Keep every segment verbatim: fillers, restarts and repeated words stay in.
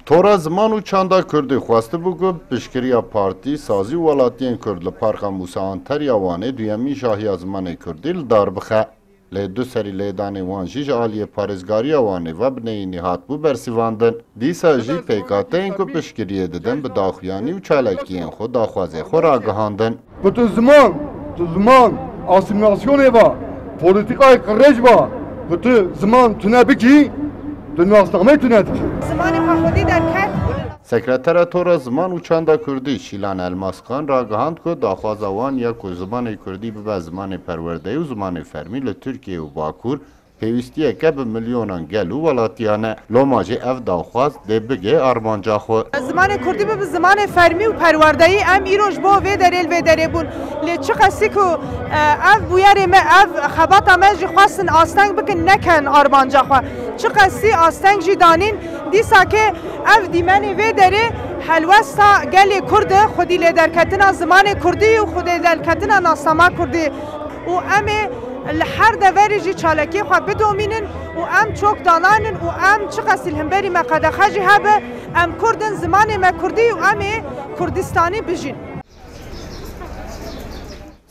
Tora Ziman û Çanda Kurdî xwestibû ku bi piştgiriya partî, sazî û welatiyên Kurd li Parka Mûsa Anter ya Wanê duyemîn şahiya zimanê Kurdî li dar bixe. Lê du serî lêdanên wan jî ji aliyê parêzgariya Wanê ve bi neyînî hatibû bersivandin. Dîsa jî pêkhateyên ku piştgiriyê didin bi daxuyanî û çalakiyên xwe daxwazê xwe ragihandin. Ku tu ziman, tu ziman asîmîlasyonê ve, polîtîkayê qirêj ve, ku tu ziman tune bikî, tu nasnameyê tune dikî. Zimanê xwe xwedî derket. Sekretera Tora Ziman û Çanda Kurdî Şîlan Elmaskan ragihand ku daxwaza wan ya ku zimanê Kurdî bibe zimanê perwerdeyî û zimanê fermî li Tirkiye û Bakur pêwîstiyeke bi milyonan gel û welatiyan e. Loma jî ev daxwaz dê bigê armanca xwe. Zimanê Kurdî bibe zimanê fermî û perwerdeyî, em îro ji bo vê derê li vê derê bûn. Lê çiqasî ku, e, ev bûyerê me, ev xebata me jî xwestin asteng bikin, neken armanca xwe. Çiqasî asteng jî danîn, dîsa ke ev dîmenê vê derê helwesta gelê Kurd e, xwedî lêderketina zimanê Kurdî û xwedî lêderketina nasnama Kurdî. Û em ê li her deverê jî çalakiyê xwe bidomînin û em çok dananin û em çiqasî li hemberî me qedexe jî hebe, em Kurd in, zimanê me Kurdî û em ê Kurdistanî bijîn.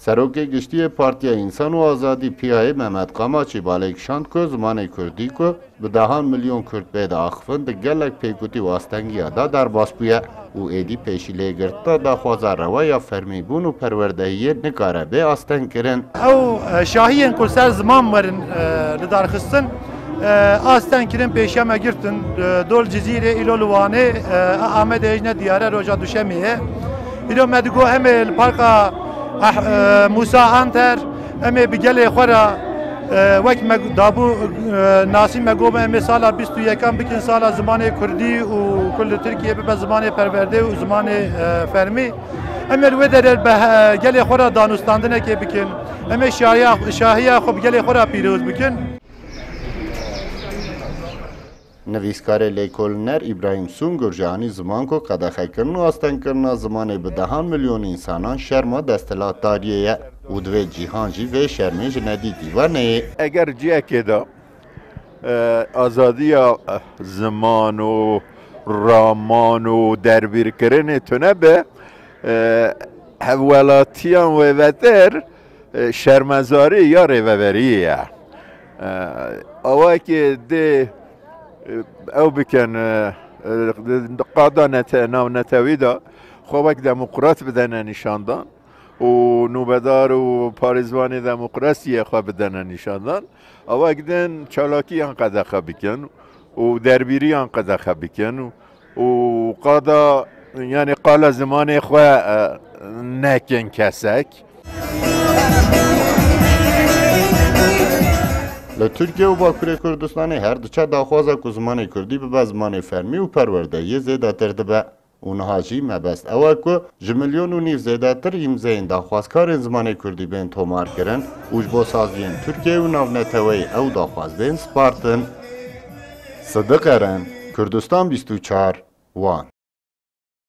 Serokê Giştî yê Partiya Însan û Azadî, P I A, Mehmet Qamaçî balêkişand ku zimanê Kurdî ku bi dehan milyon Kurd bê diaxivin, di gelek pêkutî û astengiya de derbas bûye û êdî pêşî lêgirtina daxwaza rewa ya fermîbûn û perwerdehiyê nikare bê astengkirin. Ew, e, şahiyên ku ser ziman werin, e, li dar xistin, e, asteng kirin, pêşiya me girtin, e, dol Cizîrê, îlo li Wanê, e, Amedê jî ne diyar e, roja Duşemê ye. Îro me digot em ê li parka Ah-, e, Musa Anter, em ê bi gelê xwe re, e, wek me dabû, e, nasî me got, em ê sala bîst û yekan bikin sala zimanê Kurdî û ku li Tirkiyê bibe zimanê perwerdê û zimanê, e, fermî. Em ê li wê derê bi he-, gelê xwe re danûstandinekê bikin. Em ê şahiya, şahiya xwe bi gelê xwe re pîroz bikin. Nivîskarê lêkolîner Îbrahîm Sungur jî anî ziman ku qedexekirin û astengkirina zimanê bi dehan milyon însanan şerma desthilatdariyê ye û divê cîhan jî vê şermê ji nedîtî ve neyê. Eger ciyekê de, e, azadiya, e, ziman û raman û derbîrkirinê tune be, e, hevwelatiyan wê vetir, e, şermezarî ya rêveberiyê ye. E, awakê dê, e, ew bikin, e, e, qada nete-, navnetewî de xwe wek demokrat bidene nîşandan û nûbedar û parêzvanê demokrasiyê xwe bidene nîşandan. Awak din çalakiyan qedexe bikin û derbîriyan qedexe bikin û, û qada, yani qala zimanê xwe, e, nekin kesek. Li Tirkiye û Bakurê Kurdistanê her diçe daxwaza ku zimanê Kurdî bibe zimanê fermî û perwerdehiyê zêdetir dibe. Û niha jî mebest ew e ku ji milyon û nîv zêdetir îmzeyên daxwazkarên zimanê Kurdî bên tomarkirin û ji bo saziyên Tirkiye û navneteweyê ew daxwaz bên spartin. Sidiq Eren, Kurdistan bîst û çar, Wan.